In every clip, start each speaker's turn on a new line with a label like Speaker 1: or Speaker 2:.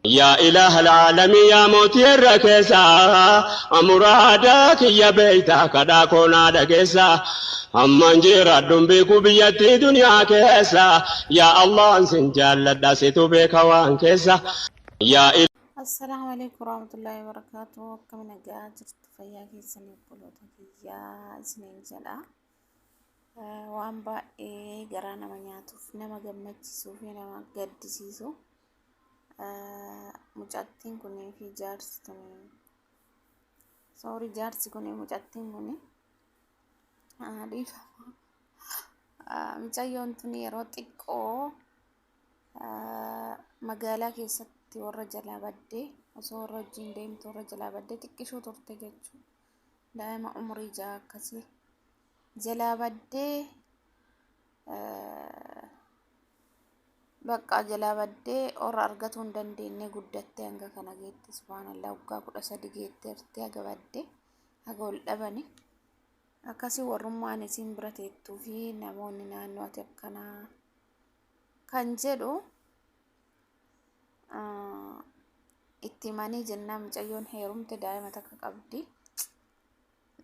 Speaker 1: Yaa ilaaha alaalamii yaa mootii irra keessa muraada kiyya beeyta kadhaa koo naa dhageessa amman jiraadhun beeku biyyattii duniyaa keessa yaa Allahan sin jaalladha situ beeka waan keessa yaa
Speaker 2: Assalaamu alaikum warahmatullahi wabarakatuh. Akkam nagaa jirtu fayyaa keessanii obboloota kiyyaa isiniin jedha. Waan baay'ee garaa nama nyaatuuf nama gammachiisuu fi nama gaddisiisu mucattiin kunii fi jaarsi tuni sorry jaarsi kuni mucattiin kuni dhiifama mucayyoon tuni yeroo xiqqoo magaalaa keessatti warra jalaa baddee osoo warra wajjin deemtu warra jalaa baddee xiqqishuu turte jechuudha. Daa'ima umurii 6 akkasii jalaa baddee Baqqaa jalaa baddee warra argatuu hin dandeenye guddattee hanga kana geette subhaanallah waggaa 13 geetteerti haga badde haga ol dhabani akkasii warrummaan isiin bira teettuu fi namoonni naannoo ati akkanaa kan jedhu itti himanii jennaan mucayyoon heerumte daa'ima takka qabdi.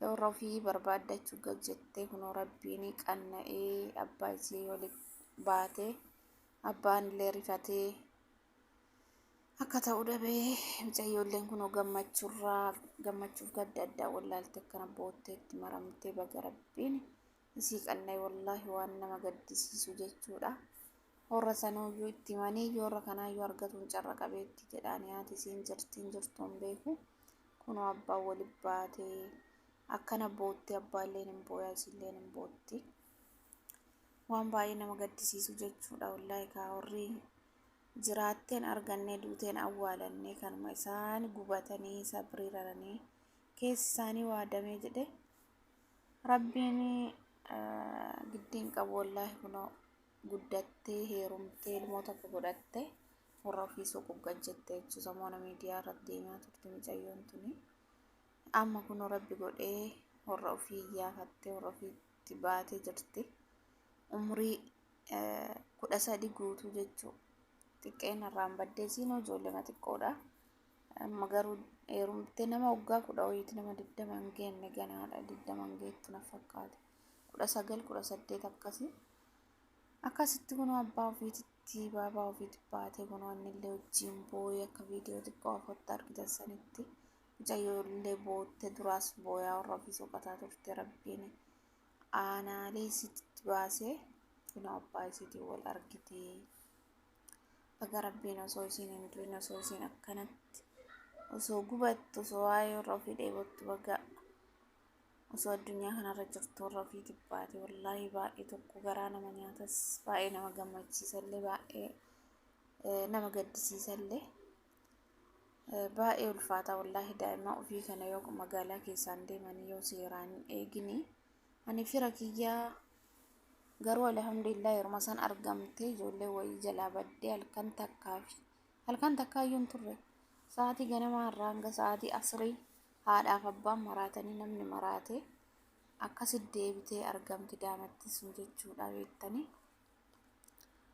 Speaker 2: Warra ofii barbaaddachuu gad jettee kunoo rabbiin qanna'ee abbaa isii wali baatee abbaan illee rifatee akka ta'u dhabee mucayyoolleen kunoo gammachurraa gammachuuf gadda addaa wallaalte akkana boottee itti maramtee baga rabbiin isii qanna'e wallaahi waan nama gaddisiisu jechuudha. Warra sanuuyyuu itti himanii warra kanaayyuu argatuun carra qabeetti jedhaanii haati isiin jirtiin jirtu hin beeku. Kunoo abbaan wali baatee akkana bootti abbaalleen hin booya isiilleen hin bootti. Waan baay'ee nama gaddisiisu jechuudha wallaahi kaa warri jiraatteen argannee duuteen awwaalannee kanuma isaan gubatanii sabrii raranii keessi isaanii waadamee jedhe rabbiin giddiin qabu wallaahi kunoo guddattee heerumtee ilmoo tokko godhatte warra ofii soquuf gad jette jechuun samoona miidiyaa irratti deemaa turte mucayyoon tuni. Amma kunoo rabbi godhee warra ofii iyyaafattee warra ofiitti baatee jirti. Umrii 13 guutuu jechuu xiqqeen irraan baddee isiin ijoollee xiqqoodha. Amma garuu heerumtee nama waggaa kudha wayiiti nama 20 hin geenne ganaadha 20 hin geettu na fakkaate. 19 18 akkasii. Akkasitti kunoo abbaa ofiititti baabaa ofiitti baatee kunoo innillee wajjin booyee akka viidiyoo xiqqoo afootti argitan sanitti mucayyoo illee bootte duraas booyaa warra ofii soqataa turte rabbiin aanaalee isiitti baasee kunoo abbaa isiitiin wal argite. Baga rabbiin osoo isiin hin du'in osoo isiin akkanatti osoo gubattu osoo waa'ee warra ofii dheebottu baga osoo addunyaa kanarra jirtu warra ofiitiif baate wallaahi baay'ee tokko garaa nama nyaatas baay'ee nama gammachiisallee baay'ee nama gaddisiisallee baay'ee ulfaata wallaahi daa'ima ofii kana yoo magaalaa keessaan deemanii yoo seeraan hin eegini ani fira kiyyaa garuu alhamdulillah yeruma san argamte ijoollee wayii jalaa baddee halkan takkaa fi Halkan takkaayyuu hin turre. Sa'aatii ganamaa irraa hanga sa'aatii asrii haadhaaf abbaan maraatanii namni maraate akkasi deebitee argamti daamatti sun jechuudha beektanii.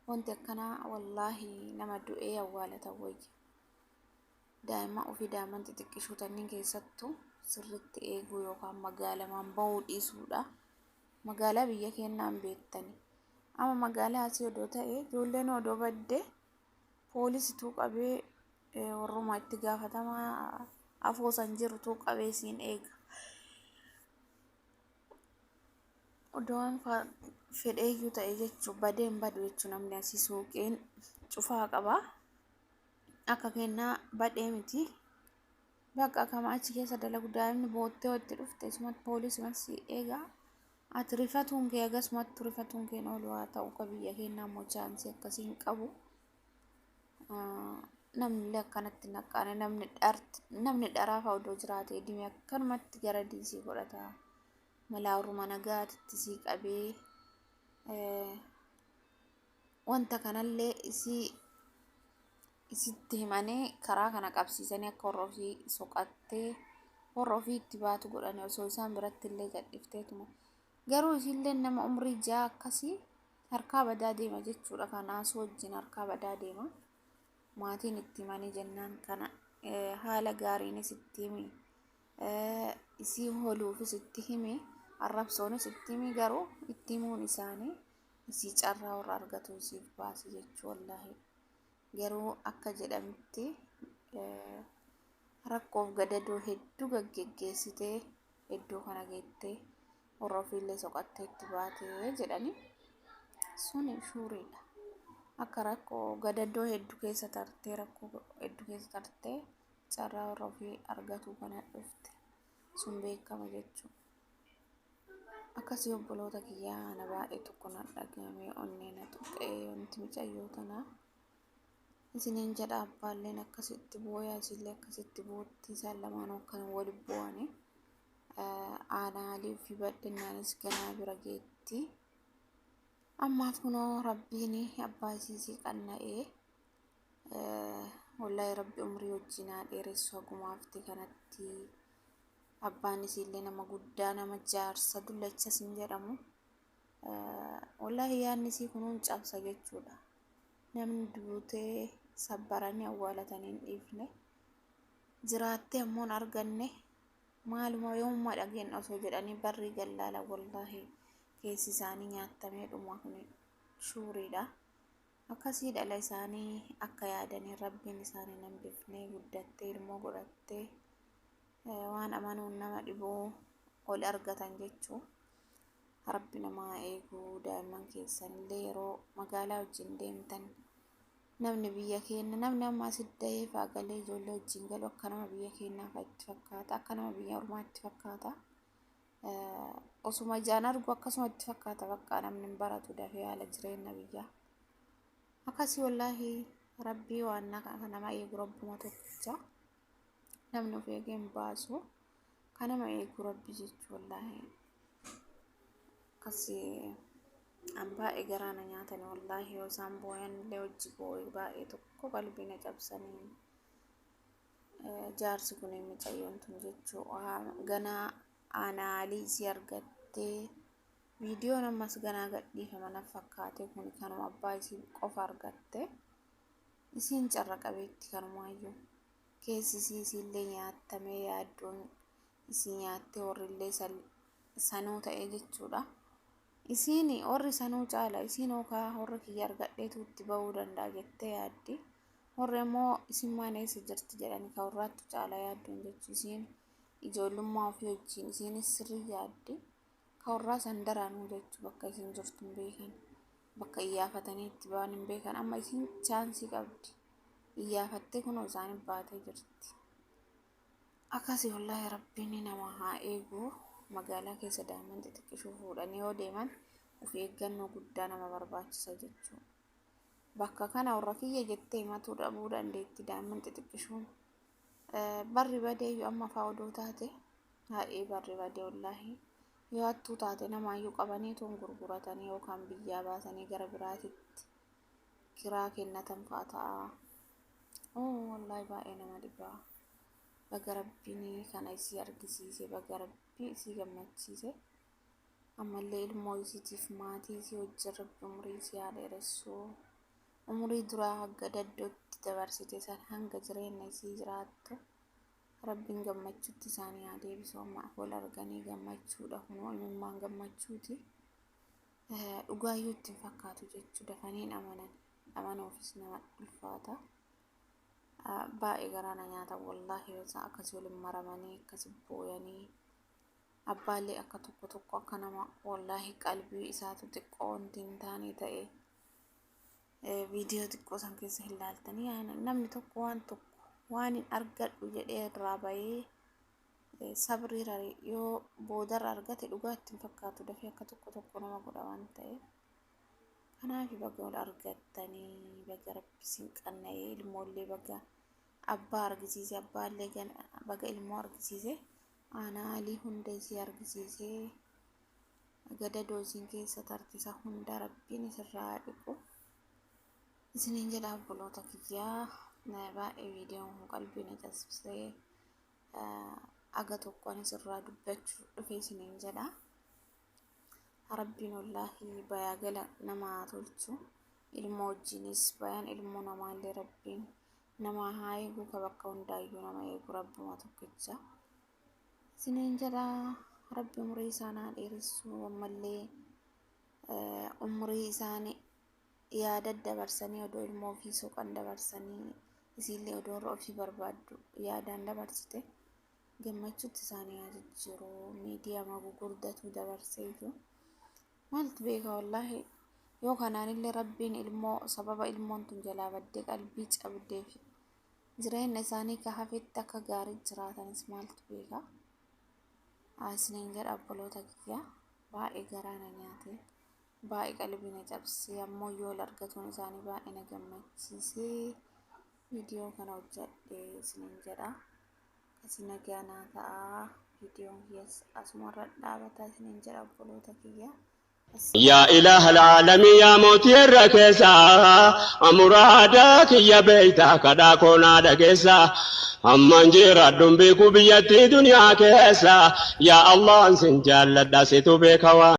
Speaker 2: Wanti akkanaa wallaahi nama du'ee awwaalatan wayya. Daa'imman ofii daa'imman xixiqqishuu tanniin keessattuu sirritti eeguu yookaan magaalamaan bahuu dhiisuudha. Magaalaa biyya keennaan beektani. Amma magaalaa asii odoo ta'e ijoolleen odoo badde poolisituu qabee warruma itti gaafatamaa afoo san jirutu qabee siin eega. Odoo waan fedheeyyuu ta'e jechuun badee hin badu jechuun namni asii suuqiin cufaa qaba. Akka kennaa badhee miti. Bakka kama achi keessa dalagu daa'imni boottee itti dhufte isumatti poolisumatti si eega. Ati rifatuun kee agasumatti rifatuun kee hin oolu haa ta'u ka biyya keenyaa immoo chaansii akkasii hin qabu. Namni illee akkanatti hin haqqaane namni dhart namni dharaa fa'a odoo jiraatee dime akkanumatti gara diisii godhata. Malaa orma nagaatitti sii qabee wanta kanallee isii isitti himanii karaa kana qabsiisanii akka warra ofii soqattee warra ofii itti baatu godhani osoo isaan biratti illee gadhifteetuma. Garuu isiillee nama umrii 6 akkasii harkaa badaa deema jechuudha. Kanaasuu wajjin harkaa badaa deema. Maatiin itti himanii jennaan kana haala gaariinis itti himi, isii holuufis itti himi, arrabsoonis itti himi, garuu itti himuun isaanii isii carraa warra argatu isiif baase jechuu wallaahi. Garuu akka jedhamutti rakkoof gadadoo hedduu gaggeggeessitee iddoo kana geettee warra ofiillee soqattee itti baatee jedhani suni shuuriidha. Akka rakkoo gadadoo hedduu keessa tartee, rakkoo hedduu keessa tartee carraa warra ofii argatuu kana dhufte sun beekama jechuudha. Akkasii obboloota kiyyaa, ana baay'ee tokko na dhagahame, onnee na tuqee wanti mucayyoo tanaa isiniin jedha. Abbaalleen akkasitti booyaa, isillee akkasitti bootti, isaan lamaanuu akkan wali boo'anii aanaalee fi bal'innaanis ganaa bira geetti. Ammaaf kunoo rabbiin abbaa isiisii qanna'ee, wallaahi rabbi umrii wajjin haa dheeressu hagumaafti kanatti. Abbaan isiillee nama guddaa, nama jaarsa dullachas hin jedhamu. Wallaahi yaadni isii kunuun cabsa jechuudha. Namni duutee sabbaranii awwaalatanii hin dhiifne. Jiraattee ammoo hin arganne, maaluma yoomuma dhageenye osoo jedhanii barrii gallaala, wallaahi keessi isaanii nyaatamee dhuma, kun shuuriidha. Akkasii dhala isaanii akka yaadanii rabbiin isaanii hin hambifne, guddattee ilmoo godhattee waan amanuun nama dhibuu ol argatan jechuu. Rabbi namaa eeguu. Daa'imman keessanillee yeroo magaalaa wajjin deemtan, namni biyya keenya, namni amma asitti dahee fa'aa galee ijoollee wajjin galu akka nama biyya keenyaa fa'a itti fakkaata, akka nama biyya ormaa itti fakkaata. Osuma ijaan argu akkasuma itti fakkaata, bakka namni hin baratu dafee haala jireenya biyyaa. Akkasii wallaahi rabbii waan nama eegu rabbuma tokkicha. Namni of eegee hin baasu. Kan nama eegu rabbi jechuu wallaahi. Akkasii an baay'ee garaa na nyaatani wallaahi, yoo isaan booyan illee hojii boo'e, baay'ee tokko qalbii na cabsanii. Jaarsi kun mucayyoon tun jechuu ganaa aanaalii isii argattee, viidiyoon ammas ganaa gadhiifama na fakkaate, kun kanuma abbaa isii qofa argatte. Isiin carra qabeetti, kanumaayyuu keessi isii isiillee nyaatamee, yaaddoon isii nyaattee, warrillee sanuu ta'ee jechuudha. Isiin warri sanuu caala, isiin hookaa warra kiyya argadheetu itti ba'uu danda'a jettee yaaddi. Warri immoo isin maan eessa jirti jedhani, kan warraattu caala yaaddoon jechuu, isiin ijoollummaa ofii wajjin isiinis sirrii yaaddi. Kan warraa san daraanuu jechuu, bakka isin jirtu hin beekan. Bakka iyyaafatanii itti ba'an hin beekan. Amma isiin chaansii qabdi. Iyyaafattee kunoo isaanii baatee jirti. Akkasii wallaahi rabbiin nama haa eegu. Magaalaa keessa daa'imman xixiqqishuu fuudhanii yoo deeman of eeggannoo guddaa nama barbaachisa jechuudha. Bakka kana warra kiyya jettee himatuu dhabuu dandeetti daa'imman xixiqqishuun. Barri badeeyyuu amma fa'aa odoo taate baay'ee barri badee wallaahi. Yoo hattuu taate namaayyuu qabanii tun gurguratanii yookaan biyyaa baasanii gara biraatitti kiraa kennatan fa'aa ta'a. Wallaahi baay'ee nama dhibaa. Baga rabbiin kana isii argisiise, baga rabbii isii gammachiise. Ammallee ilmoo isiitiif maatii isii wajjin rabbi umurii isii haa dheeressu. Umurii duraa hanga daddootti dabarsite san hanga jireenya isii jiraattu rabbiin gammachuutti isaanii haa deebisu. Amma wal arganii gammachuudha, kunoo imimmaan gammachuuti. Dhugaayyuu itti hin fakkaatu jechuu, dafanii hin amanan, amanuufis nama ulfaata. Baay'ee garaa na nyaata wallaahi, yoo isaan akkasii waliin maramanii akkasi booyanii, abbaallee akka tokko tokko akka nama wallaahi qalbii isaatu xiqqoo wanti hin taane ta'e viidiyoo xiqqoo san keessa hin laaltanii, namni tokko waan tokko waan hin argadhu jedhee irraa bahee sabrii yoo boodarra argate dhugaa itti hin fakkaatu, dafee akka tokko tokko nama godha waan ta'eef. Kanaaf baga wal argattanii, baga rabbi isin qanna'ee, ilmoollee baga abbaa argisiise, abbaallee baga ilmoo argisiise, aanaalii hunda isii argisiise, gadadoo isin keessa tartisa hunda rabbiin isirraa haa dhiqu. Isiniin jedha obboloota kiyyaa, baay'ee viidiyoon kun qalbii na cabsee, aga tokko anis irraa dubbachuu dhufe isiniin jedha. Rabbiin wallaahi bayaa gala nama haa tolchu. Ilmoo wajjinis bayaan ilmoo namaallee rabbiin Nama haa eegu ka bakka hundaayyuu nama eegu Rabbuma tokkicha. Isiniin jedha Rabbi umurii isaan haa dheeressu ammallee umurii isaanii yaada dabarsanii odoo ilmoo ofii soqan dabarsanii isiillee odoo irra ofii barbaaddu yaadaan dabarsite gammachuutti isaanii haa jijjiiru. Miidiyaa gugurdatu dabarsee iyyuu maaltu beeka wallaahi. Yoo kanaanillee Rabbiin ilmoo sababa ilmoon tun jalaa baddee qalbii cabdeef jireenya isaanii ka hafetti akka gaarii jiraatanis maaltu beeka. Isiniin jedha obboloota kiyya, baay'ee garaa na nyaate, baay'ee qalbii na cabse. Ammoo yoo wal argatuun isaanii baay'ee na gammachiisee viidiyoo kana hojjedhe isiniin jedha. Akkasii nagaa naa ta'a. Viidiyoon kiyyas asumarra dhaabata isiniin jedha obboloota kiyya.
Speaker 1: Yaa ilaaha alaalamii yaa mootii irra keessa, muraada kiyya beeyta, kadhaa koo naa dhageessa. Amman jiraadhuun beeku biyyattii duniyaa keessa. Yaa Allah, sin jaalladha, situ beeka waan.